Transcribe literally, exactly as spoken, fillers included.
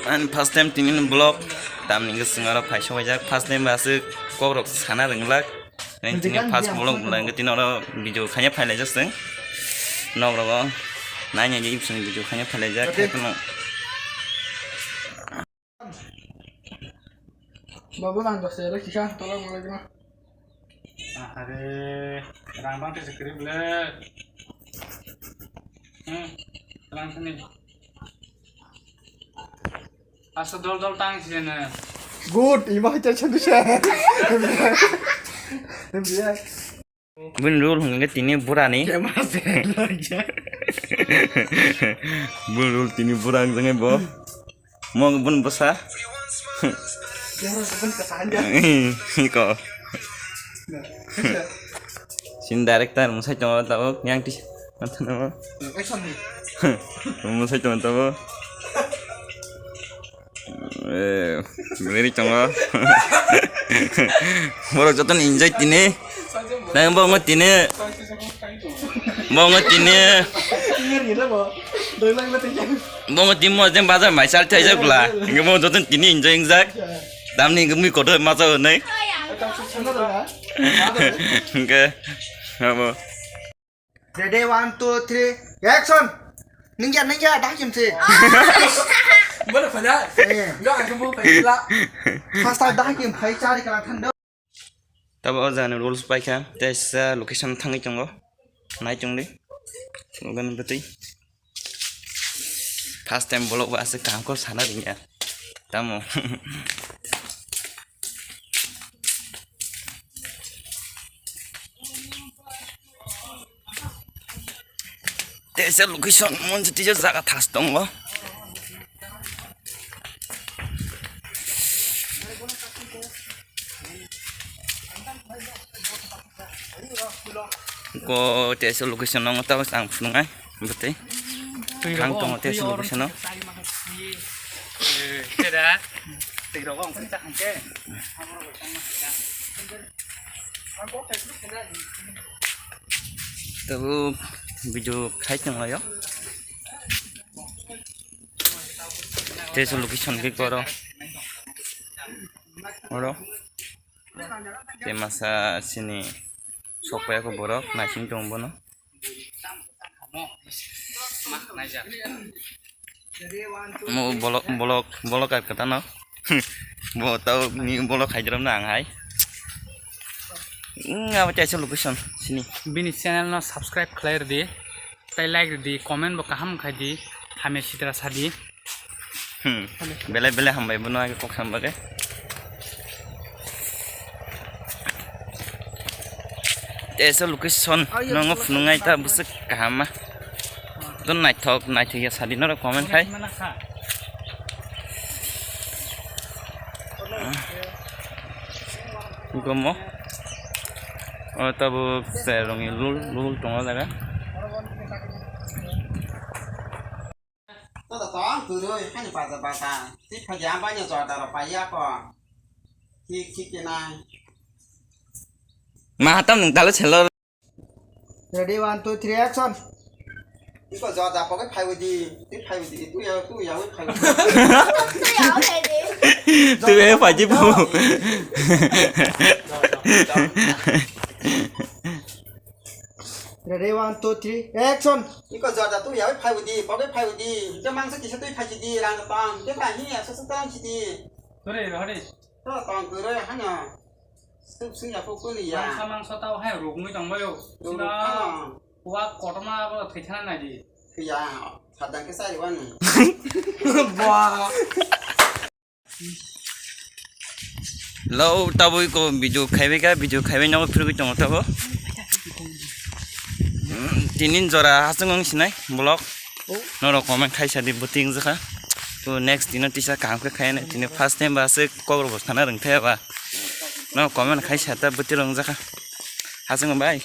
Ani first time tini ni vlog, tamni hwnkhe chwng oro phai sobaijak. First time ba aswk kokrok sana rwnglak. Ani tini first vlog bwla hwnkhe tini oro video khaina phailaijak chwng. Nok rogo naina je ipsoni video khaina phailaijak. Khe kheno. Babu, ang dose ero kisa tolak malai kena. Are, rang bang tese kiri bele. Hmm, rang sini. Asa dol dol tang sini. Good, ima kita satu sih. Biar. Bini rule hwnkhe tini burani. Bini rule tini bura wngjaknai bo. Mo bini bwsa. Ko. Sini director mwsai tongo tabuk yang ti. Mwsai tongo tabuk. Eh, beri tongo. Borok jotono enjoy tini. Nang bo ngo tini. Bo ngo tini. Bo ngo tini mo jeng bazar mai sal thai jak bla. Ngo bo jotono tini enjoy jak. Damni ngo mi kotor ma jak nai. Oke. Abo. Ready, one, two, three, action! Ningya, ningya, dah kim si. Mana pada? Eh. Enggak, aku mau pergi lah. First time dah kim, hai cari kalang thando. Tabo o jani rules paikha, tesa location thangwi tongo. Nai tongdi. Logan bwtwi. First time vlog ba aswk kaham khe sana ringya. Tamo. Tesa location monsi tisa jaga thas tongo. Ko tesa location nongo tamo ang phunuknai bwtwi. Thang tongo tesa location o. Tabuk video khai tonglaio. Tesa location khe oro. Oro. Tei masa sini sokpaiya khe borok naising tongo bono. Mo bolok, bolok, bolok ar kwtano. Bo tau ni bolok khai dirom na ang hai. Wng, abo tei location sini. Bini channel no subscribe khlai rwdi. Tai like rwdi, comment bo kaham khai di, hamya sitra sadi. Hmm. Belai belai hambai bono age kok sam bagwi. Tesa location nongo phunuknai ta bwswk kaham ma. Don naithok naithok ya sadi norok comment khai. Gomo. O tabuk se rongni lul lul tongo jaga. Tata tong kwrwi hani baja baja. Twi phaji ambai no jorda rok paiya ko. Thik thik khe nai. Ma hatam nung talo chelo. Ready, one, two, three, action. Iko jorda poke phaiwi di. Twi phaiwi di. Tu ya tu ya wi phaiwi di. Tu ya phaji bu. Ready, one, two, three, action. Iko jorda tu yawi phaiwi di, poke phaiwi di. Hingke mangsa kisa twi phaisi di, rang tong. Hingke ta hi ya, sasa tang si di. Hore, hore. To tong kore hanya. Sip sing ya pukul ya. Mangsa, mangsa tau hai rukmui tong bayo. Ruk, ruk, sina ha. Wa kotorma abo thai thana nai di. Ya, sadang ke sari wani. Ba. Lo tabui ko video khaibai kha, video khaibai nogo phirogwi tongo tabo. Hmm, tinin jora hasung wng sinai vlog. Norok comment khaisa di bwtwi wng jakha. To next dino tisa kaham khe khainai, tini first time ba se kokrok bo sana rwng thaya ba. Norok comment khaisa ta bwtwi rwng jakha. Hasung bai.